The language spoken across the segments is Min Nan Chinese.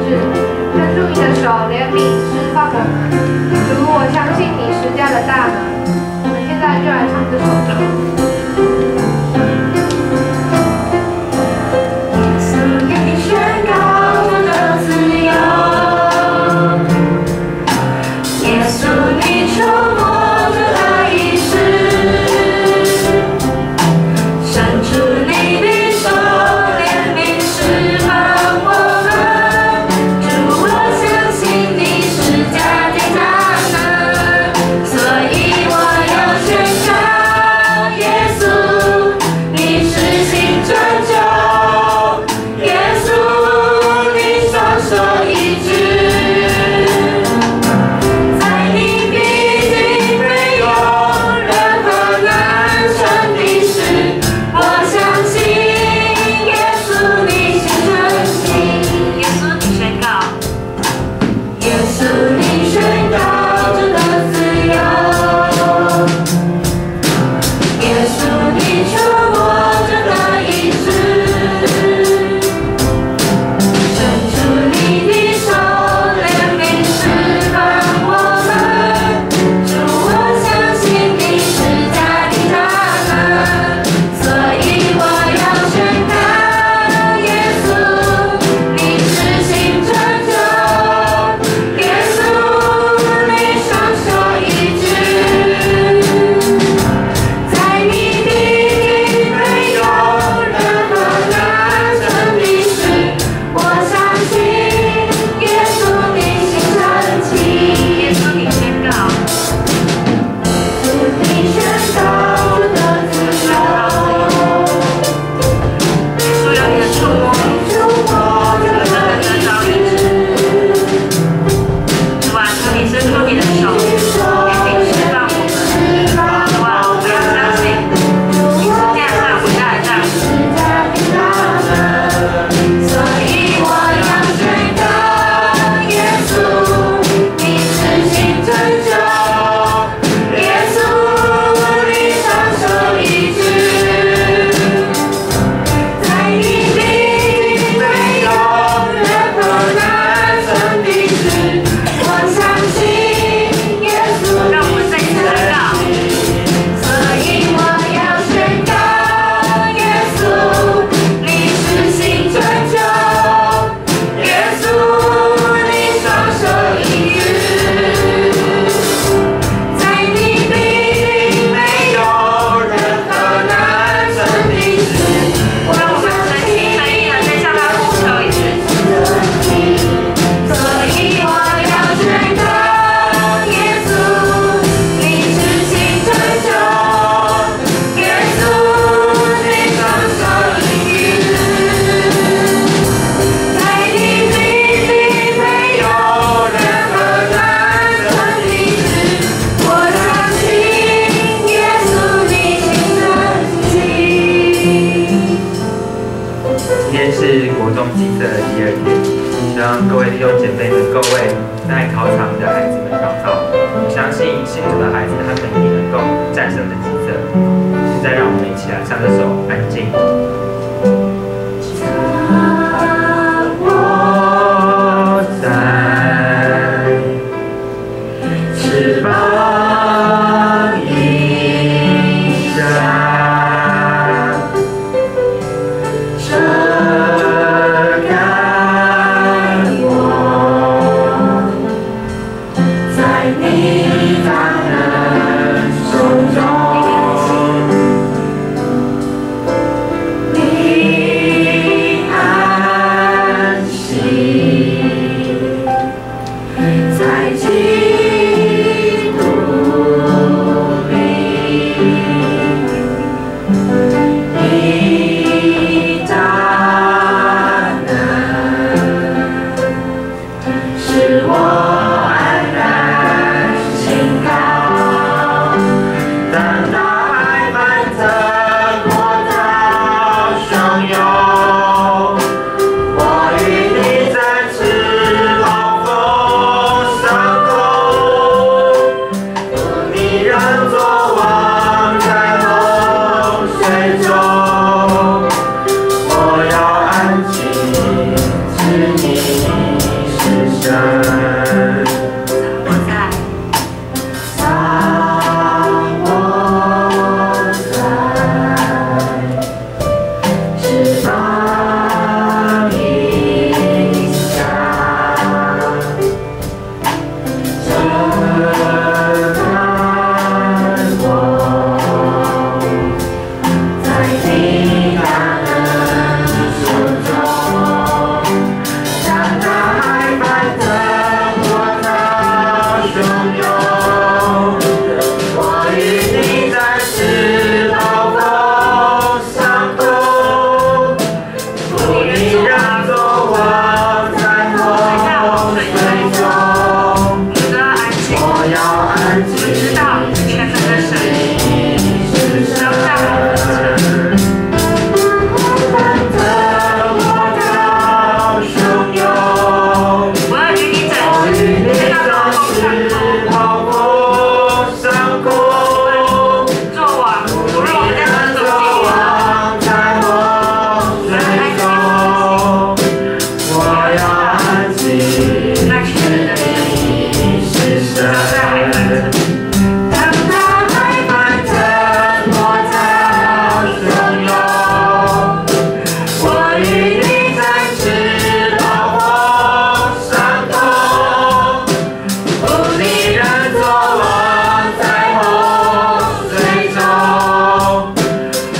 治，伸出你的手，憐憫釋放我們。主，我相信你十架的大能。我們現在就來唱這首歌。你神。藏我在，藏我在翅膀荫下，遮盖我，在你大能手中，當大海翻騰，波濤洶湧，我與你展翅暴風上空，父你仍作王在洪水中，我們都要安靜。我要安靜，我們知道全能的神你是將在海翻騰。翻騰波濤洶湧，我要與你展我與翅，你飛到展高空翅上空，暴風上空，作王，無論我們在何種作境遇中，王在洪水中，我要安靜，那全能的神你是神。將在海翻騰。當大海翻騰，波濤洶湧，我與你展翅暴風上空，父你仍作王在洪水中，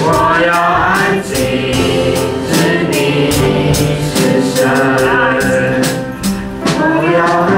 我要安靜，知你是神。我要安